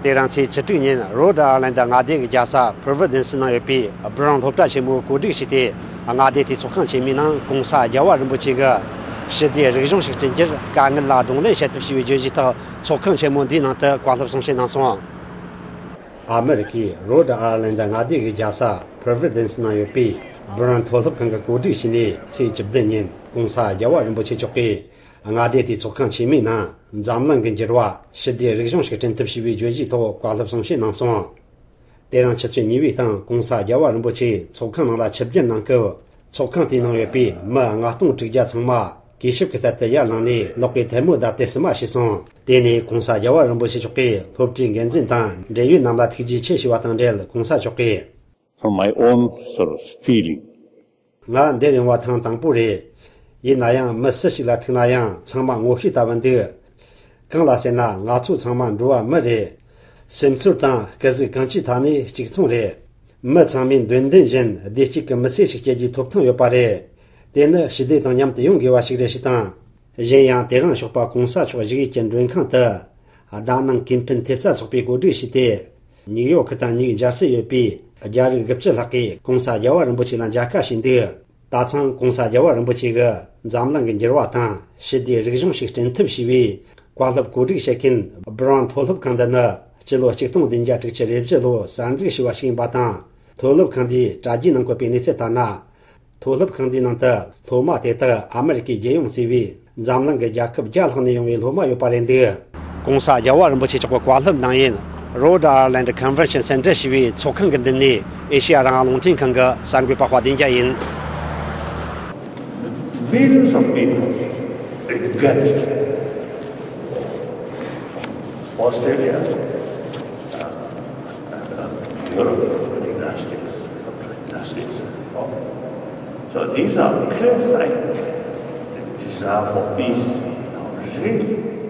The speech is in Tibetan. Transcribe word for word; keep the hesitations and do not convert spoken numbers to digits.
དེ་རིང་ཚེས་བཅུ་དྲུག་ཉིན་རོ་ཌི་ཨའི་ལན་ཌི་མངའ་སྡེ་གི་རྒྱལ་ས་པྲོ་ཝི་ཌེན་སི་ནང་ཡོད་པའི་སྦི་རོན་སློབ་གྲྭ་ཆེན་མོའི་གོ་སྒྲིག་བྱས་ཏེ། མངའ་སྡེ་དེའི་ཚོགས་ཁང་ཆེན་མོའི་ནང་གོང་ས་རྒྱལ་བ་རིན་པོ་ཆེ་གི་ཞི་བདེའི་རིག་གཞུང་ཞིག་བསྐྲུན་རྒྱུར་དཀའ་ངལ་ལ་གདོང་ལེན་བྱེད་ཐབས་ཞེས་པའི་བརྗོད་གཞིའི་ཐོག་ཚོགས་ཁང་ཆེན་མོ་འདིའི་ནང་དུ་བཀའ་སློབ་གསུང་བཤད་གནང་སོང་། ཨ་མི་རི་ཀའི་རོ་ཌི་ཨའི་ལན་ཌི་མངའ་སྡེ་གི་རྒྱལ་ས་པྲོ་ཝི་ཌེན་སི་ནང་ཡོད་པའི་སྦི་རོན་མཐོ་སློབ་ཁང་གི་གོ་སྒྲིག་བྱས་ནས། ཚེས་བཅུ་བདུན་ཉིན་གོང་ས་རྒྱལ་བ་རིན་པོ་ཆེ་མཆོག་གིས་མངའ་སྡེ་དེའི་ཚོགས་ཁང་ཆེན་མོའི་ནང་འཛམ་གླིང་གི་འགྱུར་བ་ཞི་བདེའི་རིག་གཞུང་ཞིག་བསྐྲུན་ཐབས་ཞེས་པའི་བརྗོད་གཞིའི་ཐོག་བཀའ་སློབ་གསུང་བཤད་གནང་སོང་། དེ་རིང་ཆུ་ཚོད་གཉིས་པའི་སྟེང་གོང་ས་རྒྱལ་བ་རིན་པོ་ཆེས་ཚོགས་ཁང་ནང་ལ་ཆིབས་བསྒྱུར་གནང་སྐབས། ཚོགས་ཁང་དེའི་ནང་ཡོད་པའི་མི་ལྔ་སྟོང་དྲུག་བརྒྱ་ཚང་མ་གུས་ཞབས་ཀྱི་ཚུལ་དུ་ཡར་ལངས་ནས་ལག་པའི་ཐལ་མོ་བརྡབས་ཏེ་བསུ་མ་ཞུས་སོང་། དེ་ནས་གོང་ས་རྒྱལ་བ་རིན་པོ་ཆེ་མཆོག་གིས་སློབ་གྲྭའི་འགན་འཛིན་དང་འབྲེལ་ཡོད་རྣམས་ལ་ཐུགས་རྗེ་ཆེ་ཞུས་པ་དང་འབྲེལ། གོང་ས་མཆོག་གིས། From my own sort of feeling. ང་འདིར་ཡོང་བ་ཐེངས་དང་པོ་རེད། ཡིན་ན་ཡང་མི་སུ་ཞིག་ལ་ཐུག་ན་ཡང་ཚང་མ་ངོ་ཤེས་ལྟ་བུ་འདུག་གང་ལ་ཟེར་ན། ང་ཚོ་ཚང་མ་འགྲོ་བ་མི་རེད། སེམས་ཚོར་དང་སྐུ་གཟུགས་གང་ཅིའི་ཐད་ནས་གཅིག་མཚུངས་རེད། མི་ཚང་མས་འདོད་འདུན་བཞིན་བདེ་སྐྱིད་ཀྱི་མི་ཚེ་ཞིག་སྐྱེལ་རྒྱུའི་ཐོབ་ཐང་ཡོད་པ་རེད། དེ་ནི་ཞི་བདེ་དང་མཉམ་དུ་ཡོང་དགོས་པ་ཞིག་རེད་ཞེས་དང་། གཞན་ཡང་དེ་རིང་ཞོགས་པ་གོང་ས་མཆོག་བཞུགས་ཡུལ་གྱི་མགྲོན་ཁང་དུ། ཟླ་ནང་ཀུན་ཕན་ཐེབས་རྩ་ཚོགས་པས་གོ་སྒྲིག་བྱས་ཏེ། ནིའུ་ཡོག་ཁུལ་དང་ཉིའུ་ཇར་སིར་ཡོད་པའི་རྒྱ་རིགས་དགུ་བཅུ་ལྷག་གིས་གོང་ས་རྒྱལ་བ་རིན་པོ་ཆེ་ལ་མཇལ་ཁ་ཞུས་འདུག་ད་ཐེངས་གོང་ས་རྒྱལ་བ་རིན་པོ་ཆེ་གིས་འཛམ་གླིང་གི་འགྱུར་བ་དང་ཞི་བདེའི་རིག་གཞུང་ཞིག་བསྐྲུན་ཐབས་ཞེས་པའི་བཀའ་སློབ་གོ་སྒྲིག་བྱེད་མཁན་སྦི་རོན་མཐོ་སློབ་ཁང་འདི་ནི། སྤྱི་ལོ་ཆིག་སྟོང་བདུན་བརྒྱ་དྲུག་ཅུ་རེ་བཞི་ལོར་གསར་འཛུགས་བྱས་པ་ཞིག་ཡིན་པ་དང་། མཐོ་སློབ་ཁང་འདིའི་དྲ་རྒྱའི་ནང་བཀོད་པའི་གནས་ཚུལ་ལྟར་ན། མཐོ་སློབ་ཁང་འདིའི་ནང་དུ་སློབ་མ་དེ་དག་ཨ་མི་རི་ཀའི་རྒྱལ་ཡོངས་ཟེར་བའི་འཛམ་གླིང་གི་རྒྱལ་ཁབ་བརྒྱ་ལྷག་ནས་ཡོང་བའི་སློབ་མ་ཡོད་པ་རེད་འདུག་གོང་ས་རྒྱལ་བ་རིན་པོ་ཆེ་མཆོག་གི་བཀའ་སློབ་གནང་ཡུལ་Rhode Island Convention Center ཞེས་པའི་ཚོགས་ཁང་གི་མདུན་ནས་ཨེ་ཤེ་ཡ་རང་དབང་རླུང་འཕྲིན་ཁང་གི་གསར་འགོད་པ་དཔལ་ལྡན་རྒྱལ་ཡིན། Millions of people against Australia. Europe, the United States, the United States. So these are clear signs of desire for peace, real